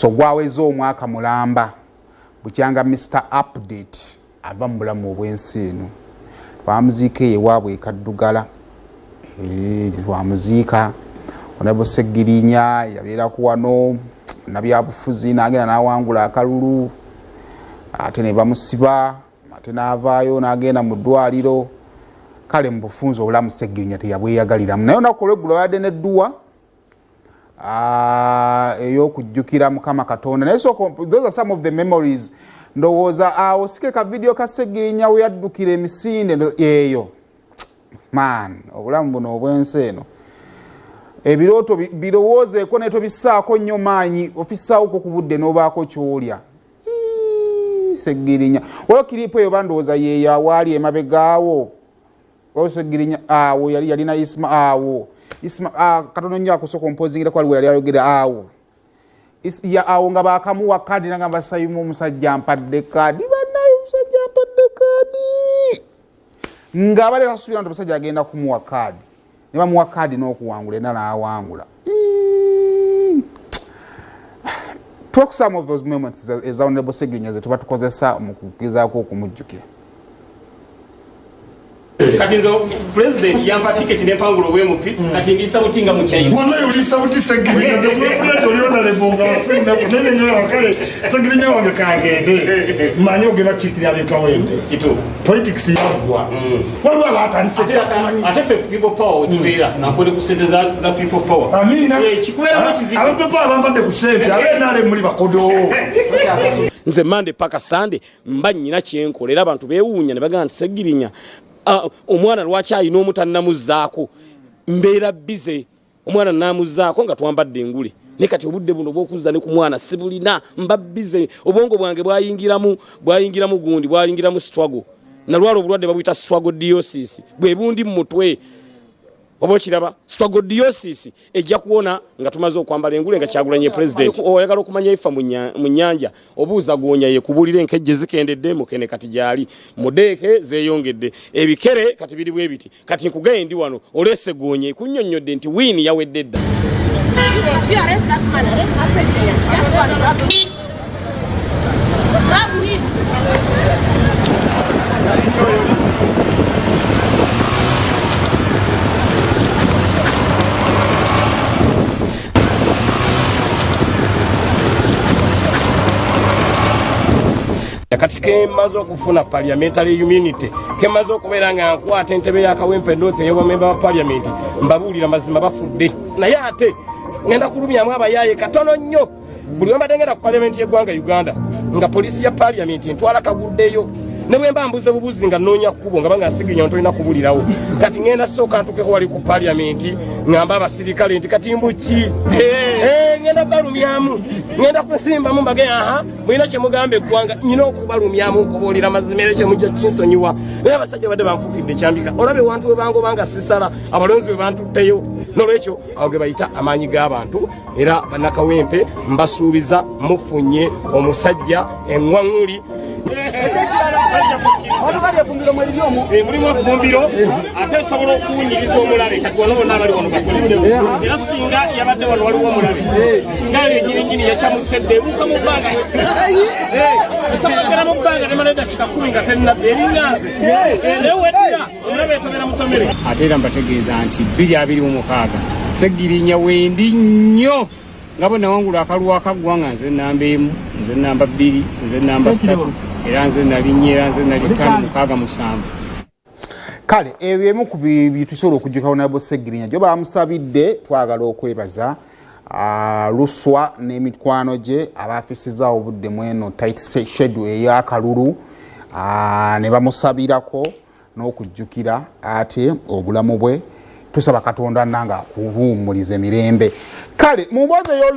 So gwaweza omwaka mulamba bukyanga Mr Update ava mu bulamu obw'ensi eno. Twamuziika eyo ewaabwe ekaddugala, twamuziika. Honorable Segirinya yabeeraku wano nabyabufuzi, n'agenda n'awangula akalulu, ate ne bamusiba, ate n'avaayo n'agenda mu ddwaliro. Kale mu bufunze obulamu Segirinya teyabweyagaliramu, naye olunaku olweggulo babadde n'edduwa ey'okujjukira Mukama Katonda. Naye so those are some of the memories. Ndowooza awo sike ka video ka Segirinya we yaddukira emisinde eyo. Man, obulamu buno obw'ensi eno, ebirooto birowoozeeko naye tobissaako nnyo maanyi, ofissaawoko ku budde n'obaako kyolya. Segirinya waliwo clip eyo, bandowooza yeeyo awaali emabegaawo. Segirinya awo yali yalina Isma awo. Isma katono nnyo akusooka ompozingira, waliwo yali ayogera awo awo nga bakamuwa kaadi, nagamba, "Sayimu, omusajja mpadde kaadi, bannaye, omusajja mpadde kaadi," nga abadde tasuubira nti omusajja agenda kumuwa kaadi, ne bamuwa kaadi n'okuwangula, era n'awangula. Talk some of those moments eza Honorable Segirinya ze tuba tukozesa mu kugezaako okumujjukira. Kati nze President yampa tiketi nempangula obwemupi, kati ndisa buti nga mukyayi. Wallahi olisa buti, Segirinya. Nze kulekula nti oli honorable nga waffe nene kale Segirinya wange kagende manye ogenda kukiikirira ab'Ekawempe. Kituufu. Politics yaggwa, waliwo abatandise. Ate ffe People Power wetubeera nankole ku sente za People Power. Amiina. Kikubeeramu kizibu. Abapepa abampadde ku sente, abenaale muli bakodo. Nze Mande paka Sande mba nnyina kyenkola, era abantu beewuunya ne bagamba nti, "Segirinya, omwana lwaki alina omutannamuzaako?" Mbeera busy. Omwana namuzaako nga twambadde engule, naye kati obudde buno bwokuzza ne ku mwana sibulina, mba busy. Obwongo bwange bwayingiramu gundi, bwayingiramu struggle. Nalwala obulwadde babuyita struggle diosis, bwe bundi mu mutwe oba okiraba. Struggle diosis ejja kuwona nga tumaze okwambala engule, nga Kyagulanye president. Oyagala okumanya ifa mu nnyanja, obuuza goonya yekubulira. Enkejje zikendedde, mukene kati gyali mudeeke, zeeyongedde ebikere, kati biri bwe biti. Kati nkugaye ndi wano oleese goonya ekunnyonnyodde nti wiini yawedde dda. You arrest that man, arrest outside there. Just go and grab him. Grab him. Kati kemaze okufuna parliamentary immunity, kemaze okubeera nga nkwata entebe ya Kawempe North ey'obwamemba wa parliament, mbabuulira mazima bafudde. Naye ate ngenda kulumyamu abayaaye katono nnyo. Buli wembadde ngenda ku parliament y'eggwanga Uganda, nga poliisi ya parliament ntwala kaguddeyo, ne bwe mba mbuze bubuzi nga nnoonya kkubo, nga banga nsiginya ntolina kubulirawo. Kati ngenda sooka ntukeko wali ku parliament, ŋŋamba abasirikale nti kati mbuki? Ngenda balumyamu, ngenda kusimbamu mbage, aha, mulina kyemugamba eggwanga, nyina okubalumyamu nkubuulira mazima, era kyemujja kinsonyiwa. Naye abasajja badde banfukidde ekyambika, olabe wantu we bangobanga sisala, abalonzi we bantutteyo. Nolwekyo awo ge bayita amaanyi g'abantu. Era bannakawempe mbasuubiza mufunye omusajja eŋŋwaŋŋuli. Mulimu efumbiro, ate esobola okuwunyiriza omulabe. Kati wano bonna abali wano bapolisi, era singa yabadde wano waliwo omulabe, singa eyo nyininyini yakyamusedde, ebuuka mu bbanga, esobola mu bbanga nemala eddakiika 10 nga tennadde, eringa nze. Naye weddira omulabe etobera mutomere. Ate era mbategeeza nti 2026 Segirinya wendi nnyo, nga bwe nawangula akalulu akaggwa nga nze namba 1, nze namba 2, nze namba 3, era nze nalinnya, era nze nali 5, 6, 7. Kale ebyo emu ku byetusobola okujjuka Honorable Segirinya gyo bamusabidde. Twagala okwebaza Luswa n'emikwano gye abafisizaawo obudde mweno tight schedule ey'akalulu, ne bamusabirako n'okujjukira ate obulamu bwe. Tusaba Katonda nanga akuwummuliza emirembe. Kale mu mboozi ey'olunaku